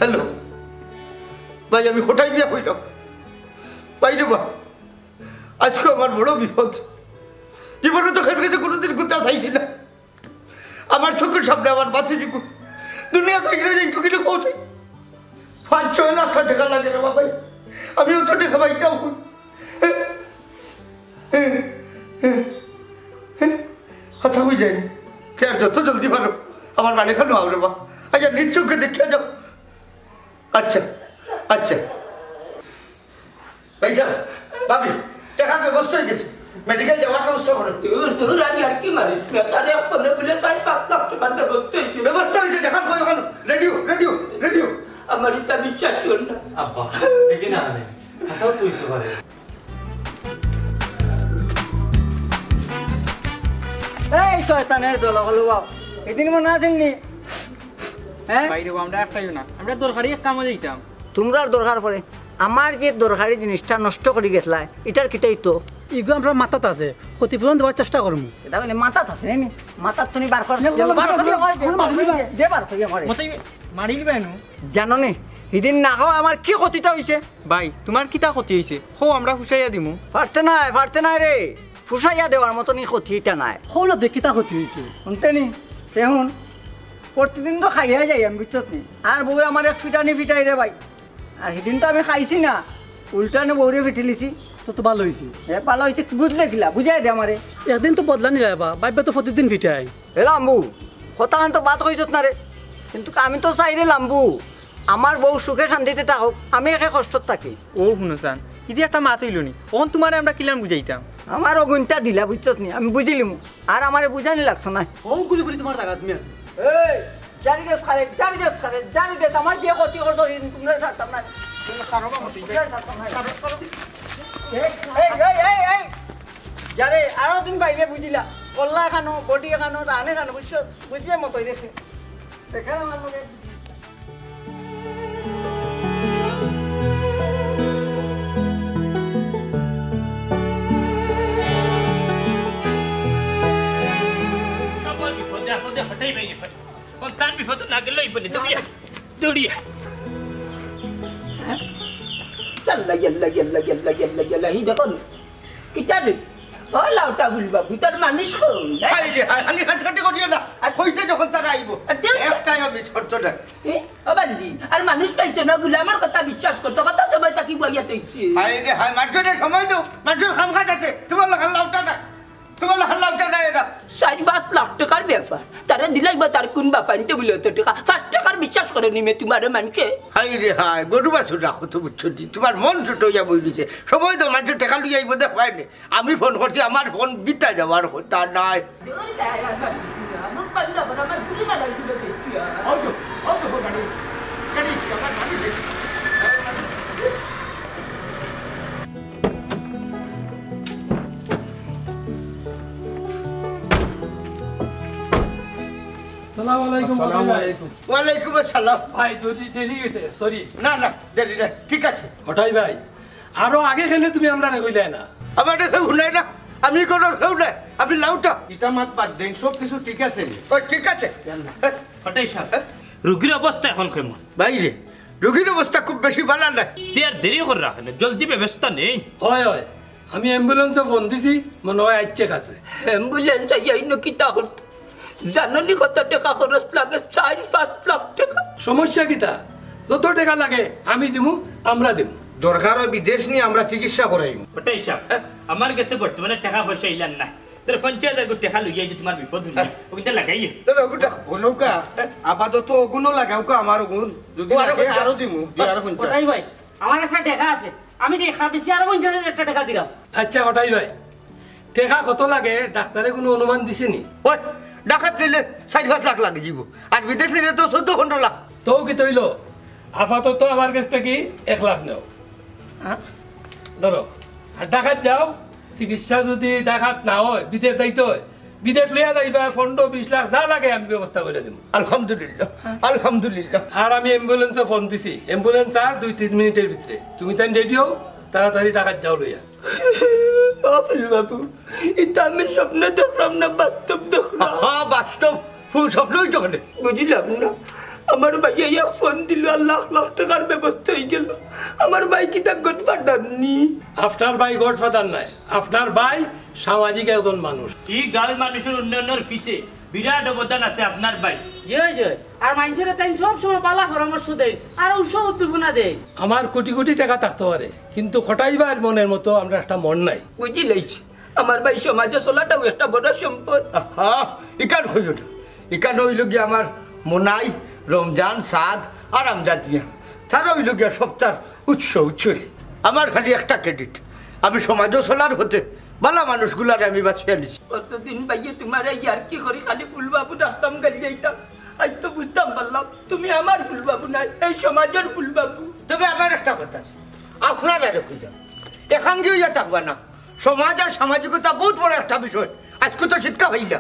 হ্যালো। ভাই, আমি কোথায় বিয়া হইলাম? ভাই রে বা, আজকে আমার বড় বিপদ। জীবনে তো কেউর গেছে কোনোদিন কুনতা চাইছি না। আমার চকুর সামনে আমার ভাতিজি দুনিয়া থাকি যাইতো কিনা কও চাই। পাঁচ ছয় লাখ টেকা লাগে রে বাবা। আমি অত টেকা পাইতাম কই? আচ্ছা, হয়ে যায়নি। তে আর যত জলদি পারো আমার বাড়ি খানো আও রে বা। আচ্ছা, নিজ চোখে দেখিয়া যাও। আচ্ছা, আচ্ছা। ভাইসাব, ভাবি, টেকার ব্যবস্থা হয়ে গেছে, মেডিকেল যাওয়ার ব্যবস্থা করো। দূর, দূর, আমি আর কি মারিস না। তারে এক ফোনে বলে তাই পাঁচ লাখ টেকার ব্যবস্থা হয়েছে। ব্যবস্থা হয়েছে, দেখার পরে ওখানে রেডিও, রেডিও, রেডিও। আমার এটা বিশ্বাস কর না। আব্বা, দেখি না, আনে। আসাও তুই তো পারে। এই শয়তানের দল, হলো বাপ। এদিন মনে আছেন নি? হ্যাঁ? বাইরে আমরা একটাইও না, আমরা দরকারি এক কামে যাইতাম। তোমরার দরকার পড়ে, আমার যে দরকারি জিনিসটা নষ্ট করি গেছলায়, এটার কিতাই তো? ইগু আমরা মাথাত আছে, ক্ষতিপূরণ দেওয়ার চেষ্টা করমু। এটা বলে মাথাত আছে, নি? মাথাত তুমি বার কর। ইয়াল্লা, বার করিয়া কর, আমার মারিলি ভাই। দে বার করিয়া কর। মতে মারিলি ভাই নু? জানো নি, হিদিন না খাও আমার কি ক্ষতিটা হইছে? ভাই, তোমার কিতা ক্ষতি হইছে? হো, আমরা ফুসাইয়া দিমু। পারতে নাই, পারতে নাই রে। ফুসাইয়া দেওয়ার মতন ই ক্ষতি এটা নাই। হো না, দেখি তা ক্ষতি হইছে। শুনতে নি? তেহুন, প্রতিদিন তো খাইয়া যাই আমি, বুঝছত নি? আর বউ আমার এক ফিটানি ফিটাই রে ভাই। আর হিদিন তো আমি খাইছি না, উল্টা নে বউরে ফিটিলিছি। তো তো ভালো হইছে। এ, ভালো হইছে, বুঝলে কিলা? বুঝাই দে আমারে। একদিন তো বদলা নিলাই বা, বাইবে তো প্রতিদিন ফিটাই। এলাম বউ, কথাখান তো বাদ কইছত না রে, কিন্তু আমি তো চাইরে লাম্বু, আমার বউ সুখে শান্তিতে থাকউক, আমি একে কষ্টত থাকি। ও হুনো চান, ই যে একটা মাত অইলো নি, অখন তুমারে আমরা কিলান বুঝাইতাম? আমার অগুইনতা দিলা, বুঝছত নি, আমি বুঝিলিমু, আর আমারে বুঝানি লাগতো না। হউ গুলি ফুলি তুমার জাগাত মিয়া। এই, জারি দেস খারে, জারি দেস খারে, জারি দেস, আমার যে ক্ষতি করতো, তুমরারে ছাড়তাম না। ছাড়ো বাবা, তুমরারে ছাড়তাম না। ছাড়ো, ছাড়ো। এই, এই, এই, এই, এই। জারে, আরো দিন বাইরে বুঝিলা। কল্লা খানো, বডি খানো, রানে খানো, বুঝছো? বুঝবে মতো রেখে। দেখেন আমার লগে। সব বিপদে আপদে হঠাৎ বাইরে পড়ে। কোন তার বিপদ না গেলেই বলে, দৌড়িয়া, দৌড়িয়া। ইয়াল্লা, ইয়াল্লা, ইয়াল্লা, ইয়াল্লা, ইয়াল্লা, ইয়াল্লা, ই দেখো নি। কিতা রে? ও লাউটা ফুল বাবু, তোর মানুষ কই? এই হায় রে, হায়, খালি কাটাকাটি করিও না। আর কইছে যখন তারা আইবো। আর দেও। একটাই আমি শর্ত না। এ? ও বান্দি, আর মানুষ পাইছো না, গুলামর কথা বিশ্বাস করছো, কত সময় থাকি বইয়া থাকছি। হায় রে হায়, মানষরে সময় দেও, মানষর কাম কাজ আছে, তুমার লাখান লাউটা না, তুমার লাখান লাউটা না এরা। চাইর পাঁচ লাখ টেকার ব্যাপার, তারে দিলাইবা তার কুন বাফাইন্তে বুলে অত টেকা, পাঁচ টেকার বিশ্বাস করে নিমে তুমারে মানষে। হায় রে হায়, গরু বাছুর রাখো তো বুঝছো নি, তুমার মন ছোট অইয়া বই রইছে, সময় দেও, মানষে টেকা লইয়া আইবো, দেখবায় নে। আমি ফোন করছি, আমার ফোন বিতা যাওয়ার কথা নায়। সালাম আলাইকুম, আসসালামু আলাইকুম। ওয়ালাইকুম আসসালাম। ভাই, দেরি, দেরি গেছে, সরি। না, না, দেরি না, ঠিক আছে। ওটাই ভাই, আরো আগে কেনে তুমি আমরারে কইলায় না? আমারে কেউ হুনায় না, আমি ঘরর কেউ নায়, আমি লাউটা। ইটা মাত বাদ দেইন, সব কিছু ঠিক আছে নি? ও, ঠিক আছে। ওটাই সাব, রুগীর অবস্থা এখন কেমন? ভাই রে, রুগীর অবস্থা খুব বেশি ভালা নায়। তে আর দেরি কররা কেনে, জলদি ব্যবস্থা নেইন। হয়, হয়, আমি অ্যাম্বুলেন্সে ফোন দিছি, মনে হয় আইচ্ছে কাছে। অ্যাম্বুলেন্স আইয়া ইনো কিতা করতো? জানো নি কত টেকা খরচ লাগে? চাইর পাঁচ লাখ টেকা। সমস্যা কিতা? যত টেকা লাগে আমি দিমু, আমরা দিমু। দরকার অয় বিদেশ নিয়া আমরা চিকিৎসা করাইমু। ওটাই সাব, আমার গেছে বর্তমানে টেকা পয়সা ইলান নাই। তোর পঞ্চাশ হাজার টেকা লইয়া আইছি, তুমার বিপদ অইলে ওগুনটা লাগাইও। তোর ওগুটা বলউক্কা, আপাতত ওগুনও লাগাউক্কা, আমার ওগুন। যদি লাগে আরো দিমু, আরো পঞ্চাশ। ওটাই ভাই, আমার একটা টেকা আছে, আমি টেকা বেশি আরো পঞ্চাশ হাজার একটা টেকা দিলাম। আচ্ছা, ওটাই ভাই, টেকা কত লাগে ডাক্তারে কুনু অনুমান দিছে নি? ওই, ঢাকাত নিলে চাইর পাঁচ লাখ লাগি যিবো, আর বিদেশ নিলে তো চৌদ্দ পনরো লাখ। তো কিতা অইলো, আপাতত আমার গেছ থাকি এক লাখ নেও। হ্যাঁ? ধরো, আর ঢাকাত যাও, চিকিৎসা যদি ঢাকাত না অয়, বিদেশ যাইতে অয়, বিদেশ লইয়া যাইবা, পনরো বিশ লাখ যা লাগে আমি ব্যবস্থা করি দিমু। আলহামদুলিল্লাহ, আলহামদুলিল্লাহ। আর আমি অ্যাম্বুলেন্সে ফোন দিছি, অ্যাম্বুলেন্স আর দুই তিন মিনিটর ভিতরে। তুমি তাইন রেডি অও, তাড়াতাড়ি ঢাকাত যাও লইয়া। ও ফুল বাবু, ইটা আমি স্বপ্ন দেখলাম না, বাস্তব দেখলাম। হ্যাঁ, বাস্তব। ফুল স্বপ্নই তো কেনে। বুঝলাম না, আমার ভাইয়ে এক ফোন দিলো আর লাখ লাখ টেকার ব্যবস্থা অইগেলো। আমার ভাই কিতা গডফাদার নি? আপনার ভাই গডফাদার নায়, আপনার ভাই সামাজিক একজন মানুষ। ই গাঁওর মানুষর উন্নয়নর পিছে বিরাট অবদান আছে আপনার ভাই। জি অয়, জি অয়। আর মানষরে তাইন সব সময় ভালা পরামর্শ দেইন, আর উৎসাহ উদ্দীপনা দেইন। আমার কোটি কোটি টেকা থাকতো পারে, কিন্তু কটাই ভাইর মনর মতো আমরার একটা মন নাই। বুঝিলাইছি, আমার ভাই সমাজে চলাটাও একটা বড় সম্পদ। আহা, ইখান কইও না। ইখান অইলো গিয়া আমার মনাই, রমজান, সাদ আর আমজাদ মিয়া। তারা অইলো গিয়া সবতার উৎস, উৎসরি। আমার খালি একটা ক্রেডিট, আমি সমাজও চলার পথে ভালা মানুষগুলারে আমি বাছিয়া নিছি। কতদিন ভাইয়ে তুমারে ইয়ার্কি করি খালি ফুলবাবু ডাকতাম, গাইল্লাইতাম। আইজ তো বুঝতাম পারলাম, তুমি আমার ফুলবাবু নায়, এই সমাজর ফুলবাবু। তবে আমার একটা কথা, আপনারারে কইতাম, একাঙ্গি অইয়া থাকবা না। সমাজ আর সামাজিকতা বউত বড় একটা বিষয়। আইজকু তো শিক্ষা পাইলা।